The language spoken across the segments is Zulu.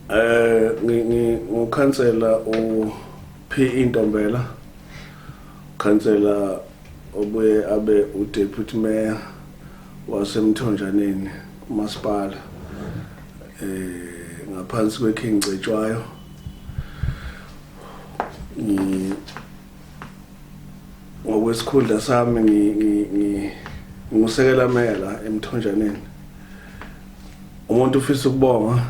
Ngikhansela u P Ntombela, khansela obuye abe u deputy mayor waseMthonjaneni umasipala ngaphansi kwe King Cetshwayo. Ngokwesikhundla sami ngingusekela meya la eMthonjaneni. Umuntu ufisa ukubonga,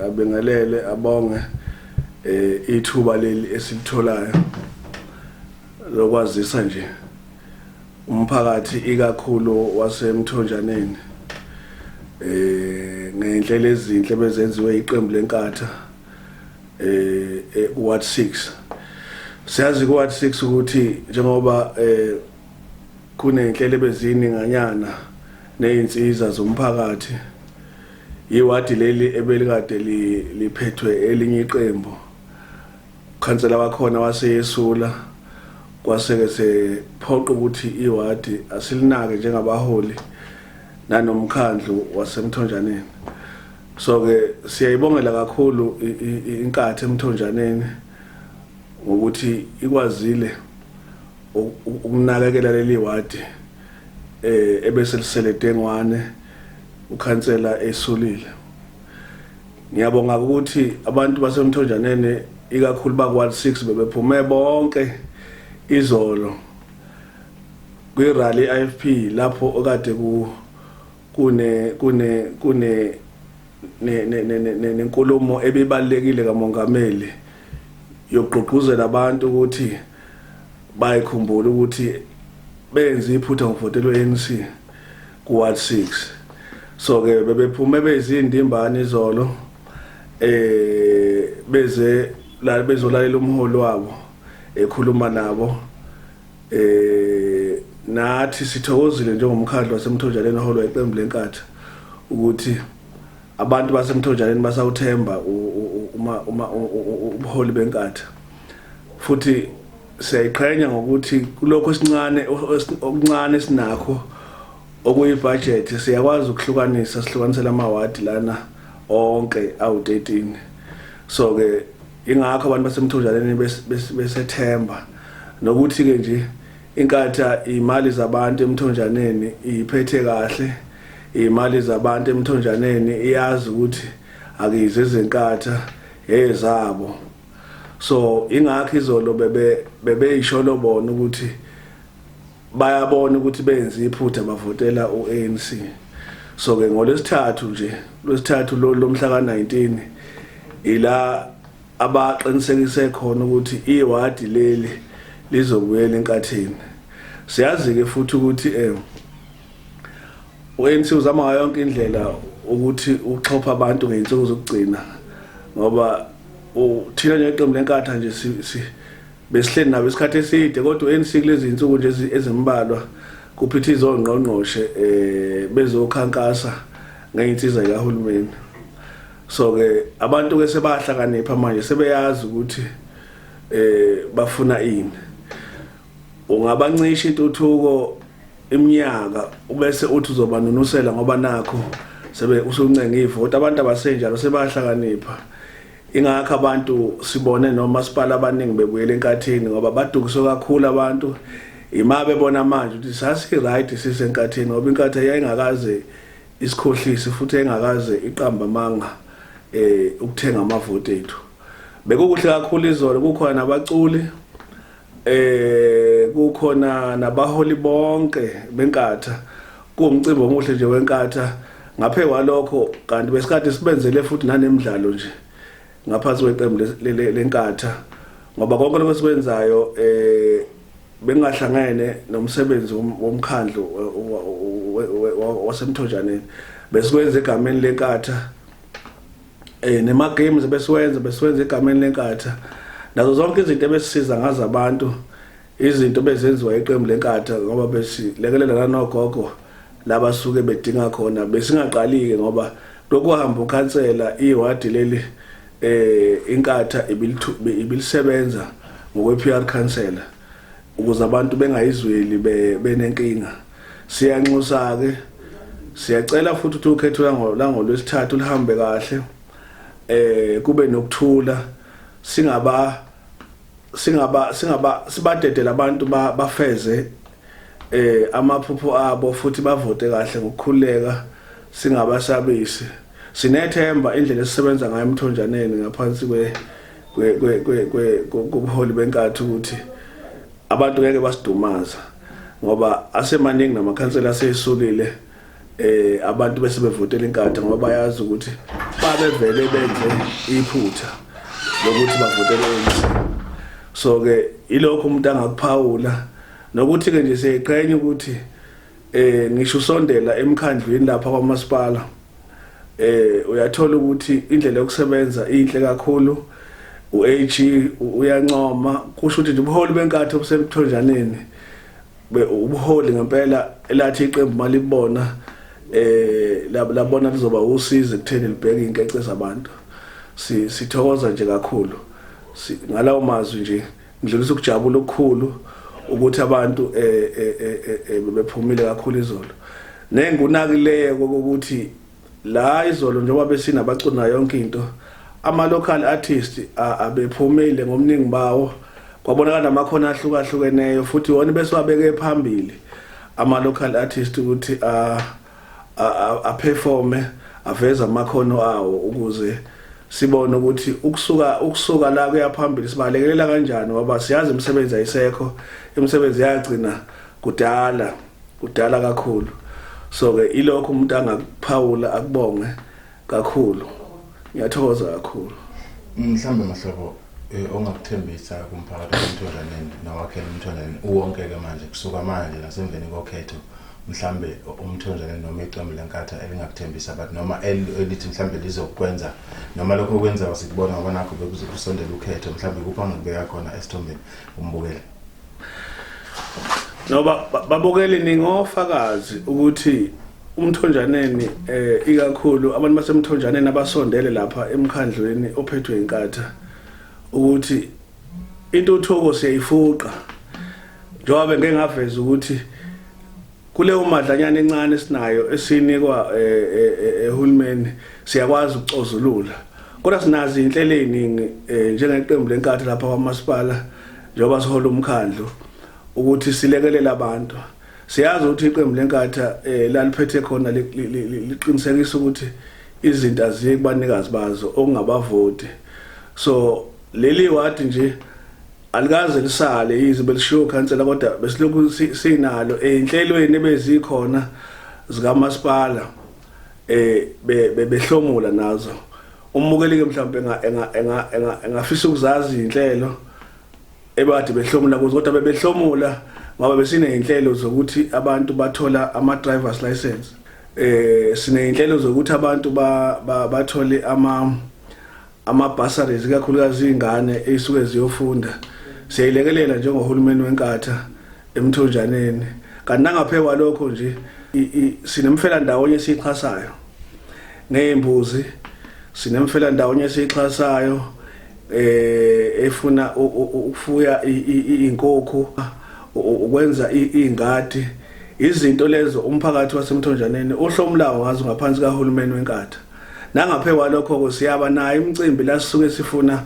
abengelele, abonge ithuba leli esilitholayo lokwazisa nje umphakathi, ikakhulu waseMthonjaneni, ngenhlelo ezinhle bezenziwe iqembu leNkatha Ward 6. Siyazi ku Ward 6 ukuthi njengoba kunenhlelo ebezininganyana nezinsiza zomphakathi, iwadi leli ebelikade liphethwe elinye iqembu, khansela wakhona waseyesula, kwaseke sephoqa ukuthi iwadi asilinake njengabaholi nanomkhandlu waseMthonjaneni. So ke siyayibongela kakhulu iNkatha eMthonjaneni ngokuthi ikwazile ukunakekela leli wadi ebese lisele dengwane ukhansela esulile. Ngiyabonga ukuthi abantu baseMthonjaneni, ikakhulu bakwa 6, bebephume bonke izolo kwi-rally IFP lapho okade ku kune kune kune nenkulumo ebibalekile kamongameli yokugqugquzela abantu ukuthi bayikhumbule ukuthi benze iphutha ngokuvotela u-ANC ku-ward 6. So ke bebephume beyizindimbane izolo beze la bezolalela umholi wabo ekhuluma nabo. Nathi sithokozile njengomkhandlu waseMthonjaneni oholwa iqembu leNkatha ukuthi abantu baseMthonjaneni basawuthemba uma ubuholi beNkatha, futhi siyayiqhenya ngokuthi kulokho esincane, okuncane esinakho okuyibudget, siyakwazi ukuhlukanisa, sihlukanisela amawadi lana onke awu-13. So ke ingakho abantu baseMthonjaneni besethemba nokuthi ke nje iNkatha imali zabantu eMthonjaneni iphethe kahle, imali zabantu eMthonjaneni iyazi ukuthi akuyize ezeNkatha, ezabo. So ingakho izolo bebe bebeyisholo bona ukuthi bayabona ukuthi benze iphutha bavotela uANC. So ke ngolwesithathu nje, lwesithathu lo lomhla ka19, ila abaqinisekise khona ukuthi iwadi leli lizobuyela eNkatheni. Siyazi ke futhi ukuthi uANC uzama ngayo yonke indlela ukuthi uxhopha abantu ngey'nsuku zokugcina, ngoba thina njengeqembu leNkatha nje si besihleli nabo isikhathi eside, kodwa u-ANC kulezi zinsuku nje ezimbalwa kuphithiza ongqongqoshe bezokhankasa ngey'nsiza zikahulumeni. So ke abantu ke sebahlakanipha manje, sebeyazi ukuthi bafuna ini. Ungabancisha intuthuko iminyaka ubese uthi uzobanunusela ngoba nakho sebe usuncenga ivoti. Abantu abasenjalo, sebahlakanipha. Ingakho abantu sibone nomasipala abaningi bebuyela eNkatheni, ngoba badukiswe kakhulu abantu ima bebona manje ukuthi sasi-right siseNkatheni, ngoba iNkatha yayingakaze isikhohlisi futhi yayingakaze iqamba amanga ukuthenga amavoti ethu. Bekukuhle kakhulu izolo, kukhona nabaculi, kukhona nabaholi bonke beNkatha, kuwumcimbi omuhle nje weNkatha. Ngaphe kwalokho kanti besikade sibenzele futhi nanemidlalo nje ngaphansi kweqembu leNkatha, ngoba konke lokho esikwenzayo bengahlangene nomsebenzi womkhandlu waseMthonjaneni, besikwenza egameni leNkatha, nema games besiwenza egameni leNkatha, nazo zonke izinto ebesisiza ngazo abantu, izinto bezenziwa iqembu leNkatha, ngoba besilekelela nanogogo labasuke bedinga khona. Besingaqali ke, ngoba lokuhamba ukhansela, iwadi leli iNkatha ibilisebenza ngokwe PR councillor ukuze abantu bengayizweli benenkinga. Siyanxusa ke, siyacela futhi ukuthi ukhetho langolwesithathu lihambe kahle. Kube nokuthula, singaba singaba singaba sibadedela abantu bafeze amaphupho abo futhi bavote kahle ngokukhululeka, singabasabisi. Sinethemba indlela esisebenza ngayo emthonjaneni ngaphansi kwe kwe kwe kobuholi benkathi ukuthi abantu ngeke basidumaza, ngoba asemaningi namakhansela asesukile, abantu bese bevotela inkatha, ngoba bayazi ukuthi babevele benze iphutha lokuthi bavotele ANC. So ke ilokho umuntu angakuphawula, nokuthi ke nje siyayiqhenya ukuthi ngisho usondela emkhandlwini lapha kwamasipala, uyathola ukuthi indlela yokusebenza inhle kakhulu. uAG uyancoma, kusho ukuthi nje ubuholi benkathi obusemthonjaneni ubuholi ngempela elathi iqembu malibona labona lizoba usizo ekutheni libheke inkece zabantu. Sithokoza nje kakhulu. Ngalawo mazwi nje ngidlulisa ukujabula okukhulu ukuthi abantu bephumile kakhulu izolo. Nengunakileyo ukuthi la izolo, njengoba besinabaculi nayo yonke into, ama local artists abephumile ngomningi bawo, kwabonakala namakhono ahlukahlukeneyo, futhi wona besiwabeke phambili ama local artists ukuthi a performe, aveze amakhono awo, ukuze sibone ukuthi ukusuka la kuya phambili sibalekelela kanjani, ngoba siyazi imisebenzi ayisekho, imisebenzi yagcina kudala, kudala kakhulu. So ke ilokho umuntu angakuphawula, akubonge kakhulu. Ngiyathokoza kakhulu. Mhlambe mahlobo ongakuthembisa kumphakathi wasemthonjaneni nowakhela umthonjaneni uwonke-ke manje, kusuka manje nasemveni kokhetho, mhlambe umthonjaneni noma iqembu lenkatha elingakuthembisa abantu, noma elithi mhlambe lizokwenza, noma lokho okwenzayo sikubona, ngoba nakho bekuze kusondela ukhetho, mhlambe kuphi angakubeka khona esithombeni umbukeli? Noba babukeli, ningofakazi ukuthi umthonjaneni, ikakhulu abantu basemthonjaneni abasondele lapha emkhandlweni ophethwe inkatha, ukuthi intuthuko siyayifuqa, njengoba bengeke ngaveza ukuthi kuleyo madlanyana encane esinayo esinikwa ehulumeni siyakwazi ukucozulula, kodwa sinazo inhlelo eziningi njengeqembu lenkathi lapha kwamasipala, njengoba sihola umkhandlu, ukuthi silekelele abantu. Siyazi ukuthi iqembu lenkatha laliphethe khona liqinisekisa ukuthi izinto aziye kubanikazi bazo, okungabavoti. So leli wadi nje alikaze lisale, yize belishiwo khansela, kodwa besilokhu sinalo ey'nhlelweni ebezikhona zikamasipala, behlomula nazo. Umbukeli ke mhlawumbe engafisa ukuzazi inhlelo ebade behlomula kuzo, kodwa bebehlomula ngoba besiney'nhlelo zokuthi abantu bathola ama-drivers license, siney'nhlelo zokuthi abantu bathole ama-bursaries, ikakhulukazi iy'ngane ey'suke ziyofunda. Siyayilekelela njengohulumeni wenkatha emthonjaneni. Kanti nangaphe kwalokho nje sinemfela ndawonye esiyixhasayo ngey'mbuzi, sinemfela ndawonye esiyixhasayo efuna ukufuya izinkukhu, ukwenza ingadi. Izinto lezo umphakathi wasemthonjaneni uhlomulayo ngazo ngaphansi kahulumeni wenkatha. Nangaphe kwalokho siyaba nayo imicimbi la sisuke sifuna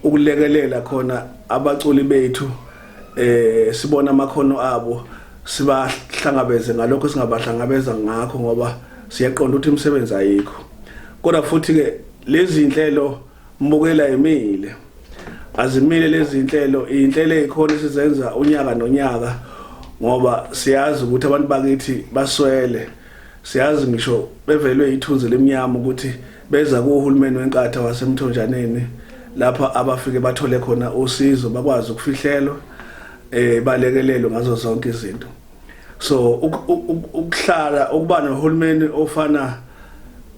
ukulekelela khona abaculi bethu, sibona amakhono abo, sibahlangabeze ngalokho singabahlangabeza ngakho, ngoba siyaqonda ukuthi imisebenzi ayikho. Kodwa futhi ke lezi inhlelo, mbukela, emile azimile lezi inhlelo, inhlelo ezikhona esizenza unyaka nonyaka, ngoba siyazi ukuthi abantu bakithi baswele. Siyazi ngisho bevelwe ithunzi lemnyama ukuthi beza kuhulumeni wenkatha wasemthonjaneni, lapha abafike bathole khona usizo, bakwazi ukufihlelwa, balekelelwe ngazo zonke izinto. So ukuhlala ukuba nohulumeni ofana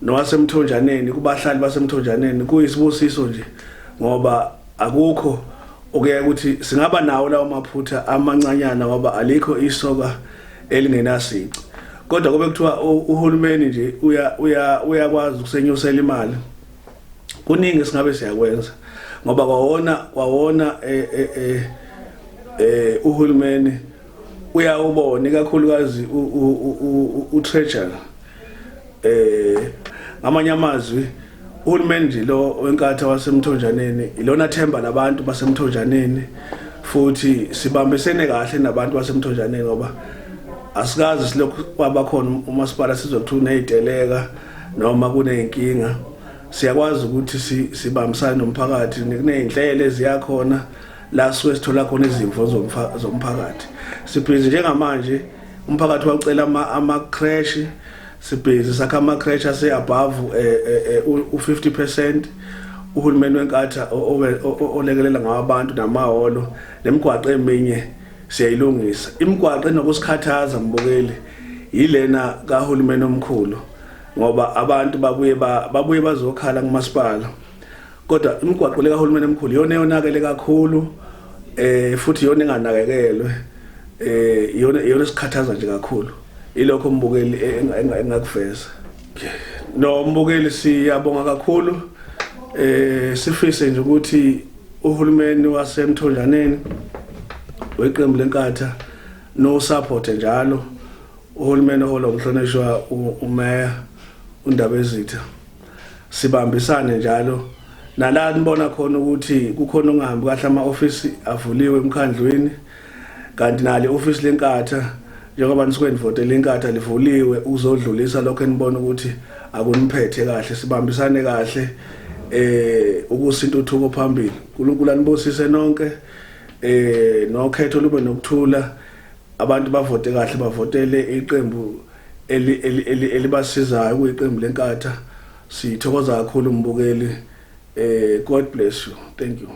nowasemthonjaneni kubahlali basemthonjaneni kuyisibusiso nje, ngoba akukho okuyaye ukuthi singaba nawo lawo maphutha amancanyana, ngoba alikho isoka elingenasici. Kodwa kube kuthiwa uhulumeni nje uya uya uyakwazi ukusenyusela imali, kuningi singabe siyakwenza, ngoba kwawona uhulumeni uyawubona, ikakhulukazi u-treasurer. Ngamanye amazwi, Uhulumeni nje lo weNkatha waseMthonjaneni ilona themba labantu baseMthonjaneni, futhi sibambisene kahle nabantu baseMthonjaneni, ngoba asikaze silokhu kwabakhona umasipala sizwe kuthiwa uney'teleka noma kuney'nkinga. Siyakwazi ukuthi sibambisane nomphakathi, kuney'nhlelo eziyakhona la suke sithola khona izimvo zomphakathi. Sibhizi njengamanje, umphakathi wacela ama-creche, sibhizi sakha ama-creche ase-above u-50%. Uhulumeni weNkatha olekelela ngawo abantu namahholo, nemigwaqo eminye siyayilungisa. Imigwaqo enokusikhathaza, mbukeli, yilena kahulumeni omkhulu, ngoba abantu babuye bazokhala kumasipala, kodwa imigwaqo lekahulumeni omkhulu iyona eyonakele kakhulu, futhi iyona enganakekelwe, iyona esikhathaza nje kakhulu. Ilokho, mbukeli, engakuveza. No mbukeli, siyabonga kakhulu. Sifise nje ukuthi uhulumeni waseMthonjaneni weqembu leNkatha no support njalo uhulumeni oholwa umhlonishwa umeya uNdabezitha, sibambisane njalo. Nala nibona khona ukuthi kukhona okungahambi kahle, ama-ofisi avuliwe emkhandlwini, kanti nalo i-ofisi leNkatha, njengoba nisuke nivotela iNkatha, livuliwe ukuzodlulisa lokho enibona ukuthi akuniphethe kahle. Sibambisane kahle ukusa intuthuko phambili. uNkulunkulu anibusise nonke, nokhetho lube nokuthula, abantu bavote kahle, bavotele iqembu elibasizayo, kuyiqembu leNkatha. Sithokoza kakhulu, mbukeli. God bless you, thank you.